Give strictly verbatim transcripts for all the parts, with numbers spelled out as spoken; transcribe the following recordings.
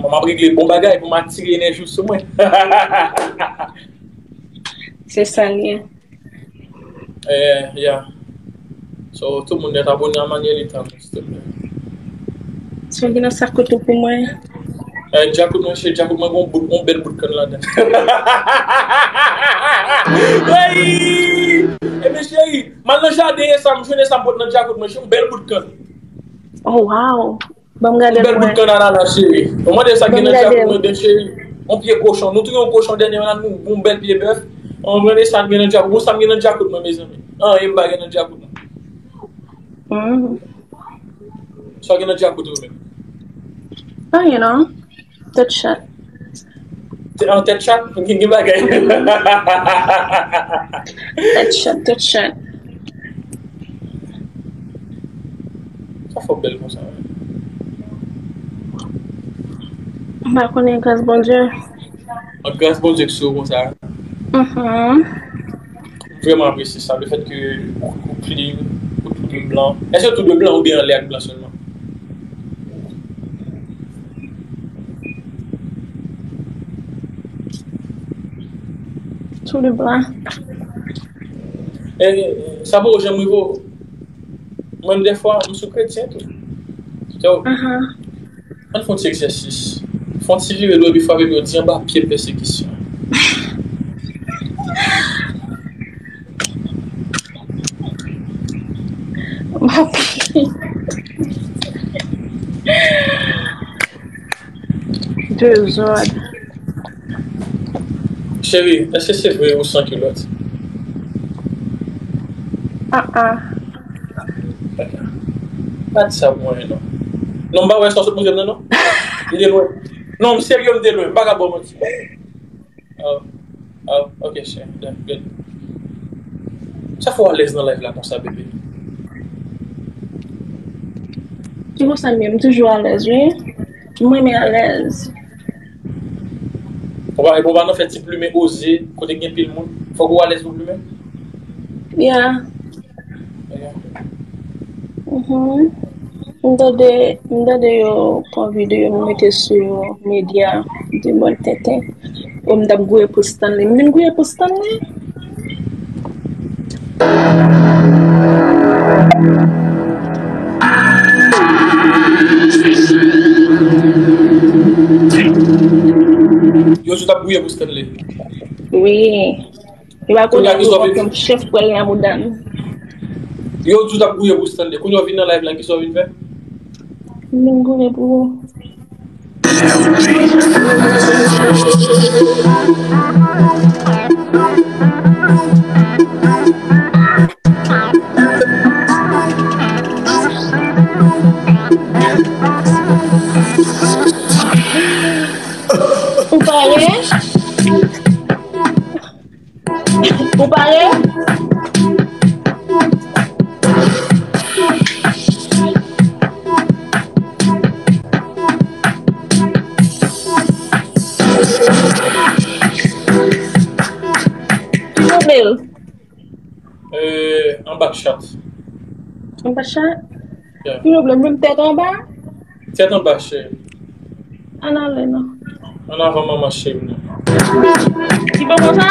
M ap regle bon bagay pou m atire enèji w sou mwen. Se sa l ye. Eh, yeah. So, tout moun nèt abone a Manuelita, s'il te plaît. Si w gen nan sak kote pou mwen. Eh, djakout mwen, cheri, djakout mwen, gon bout, gon bèl bout kann ladan. Hey! Ebyen, cheri, m al nan jaden, e sa, m jwenn sa, m pot nan djakout mwen, cheri, yon bèl bout kann. Oh, wow. Ban m gade l. Yon bèl bout kann anana, cheri. Ou mande sa gen nan djakout mwen, bèl cheri. Yon pye kochon. Nou touye yon kochon dènye an, nou yon bèl pye bèf. Ou mande sa gen nan djakout. Bon, sa gen nan djakout mwen, mezanmi. Anyen m pa gen nan djakout mwen. Sa gen nan djakout ou menm? Anyen non. Tèt chat. An tèt chat? Gen, gen bagay. Tèt chat, tèt chat. Sa fò bèl konsa, wi. M pa konnen gras Bondye. An gras Bondye ki sou ou konsa. Mhm. Vrèman apresye sa, le fèt ke ou, ou clean, ou tou de blan. Èske ou tou de blan oubyen anlè ak blan sèlman? Tou de blan. E sa poko janm rive w? Mwen, dèfwa, m sou kretyen tou. So, ann fè yon ti egzèsis. Fè yon ti vire dwèt epi frape pye w, di anba pye pèsekisyon. Anba pye. Dezòd. Cheri, èske se vre ou san kilòt? Ah ah. Pa di sa pou mwen non. Non, m pa wè sa w sot montre m nan non. M te lwen. Non, m serye, m te lwen. M pa ka ba w manti. Oh, oh, ok, cheri. Done, good. Sa fè w alèz nan live la konsa, bebe? Se konsa m ye, m toujou alèz, wi. M renmen alèz. Ou pa, ou pa nan fè ti plimen oze, kote gen pil moun. Fòk ou alèz pou plimen? Yeah. Mhm. M tande, m tande yo pran videyo, m mete sou medya, m di bòn tenten. O, m t ap gouye pou Stanley. M vin gouye pou Stanley? Yo di w t ap gouye pou Stanley. Wi. Yo pa konnen tou yon chèf pral nan mouda m. Yo di w t ap gouye pou Stanley. Kounye a w vin nan live la, kisa w vin fè? M vin gouye pou ou. Ou pare? Ou pare? Ki pwoblèm? Eh, anba chat. Anba chat? Yeah. Ki pwoblèm? Menm tèt anba? Tèt anba, cheri. Ann ale non. Ann avan manman cheri nou. Ki bon konsa?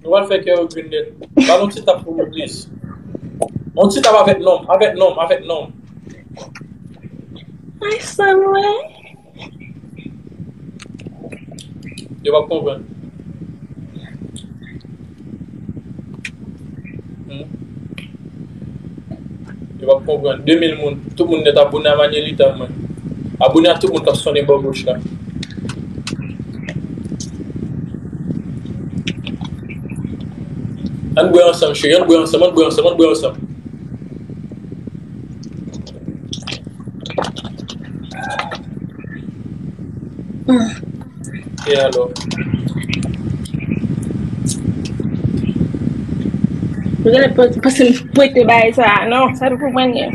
Nou pral fè kè yo green nèt. Ba nou ti tap pou mwen, please. Yon ti tap avèk nonm, avèk nonm, avèk nonm. Ay, sa mwen. Yo p ap konprann. Hmm. Yo p ap konprann. De mil moun, tout moun nèt abone a Manuelita mwen. Abone a tout moun k ap sonnen bò goch la. Ann bwè ansanm, cheri. Ann bwè ansanm, ann bwè ansanm, ann bwè ansanm. E alò? Ou genlè panse m prete bagay sa a. Non, sa te pou mwen ye.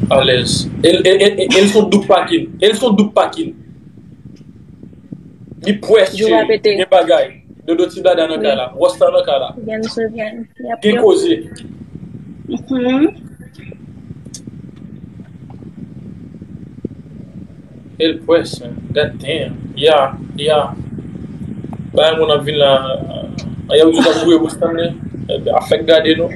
Alèz. El, el, el, el, el son doub pakin. El son doub pakin. Li pwès, cheri. Gen bagay. Dodo ti blada nan kay la. Rosta nan kay la. Gen koze. El pwès, man. God damn. Ya, ya. Bagay moun ap vin la. Aya ou di w ap gouye pou Stanley. Ebyen, afèk gade nou.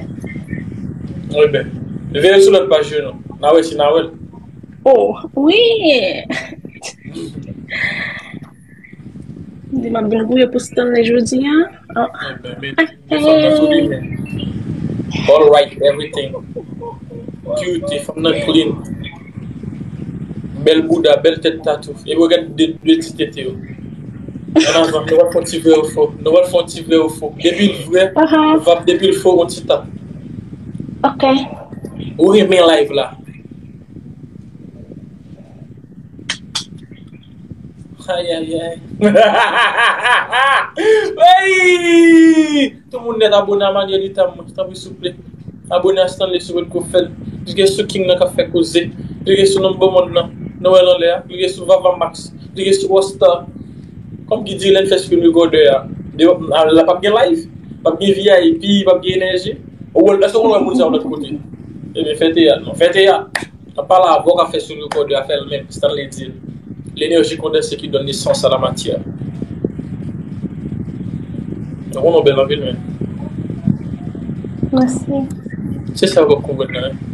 Ebyen, veye sou lòt paj yo non. N a wè si n a wè l. Oh, wi. Di m ap vin gouye pou Stanley jodi a. Oh. Ebyen, men, men fanm nan solid, men. All right, everything. Cute, fanm nan clean. Bèl bouda, bèl tèt tatou. E yo gade de, de ti tete yo. An avan, nou va fè yon ti vè yo fò. Nou va fè yon ti vè yo fò. Depi l vrè, nou va depi l fò, yon ti tap. Ok. Ou renmen live la. Ayayay. Wey! Tout moun nèt abone a Manuelita mwen, tanpri souple. Abone a Stanley si w potko fè l. Klike sou King nan k ap fè koze. Klike sou Number One nan. Noël anlè a. Klike sou Vava Max. Klike sou Rosta. Kòm ki di lè n fè screen recorder a. Depi la p ap gen live. P ap gen V I P, p ap gen enèji. Ou wè, èske ou wè moun sa yo lòt kote? Ebyen, fè teyat non. Fè teyat. An pale avè w k ap fè sou rekòd yo, a fè l menm, Stanley di l. L'énergie condensée qui donne naissance à la matière. Ou konnen w bèl anpil, men. Mèsi. Se sa w pap konprann nan, wi.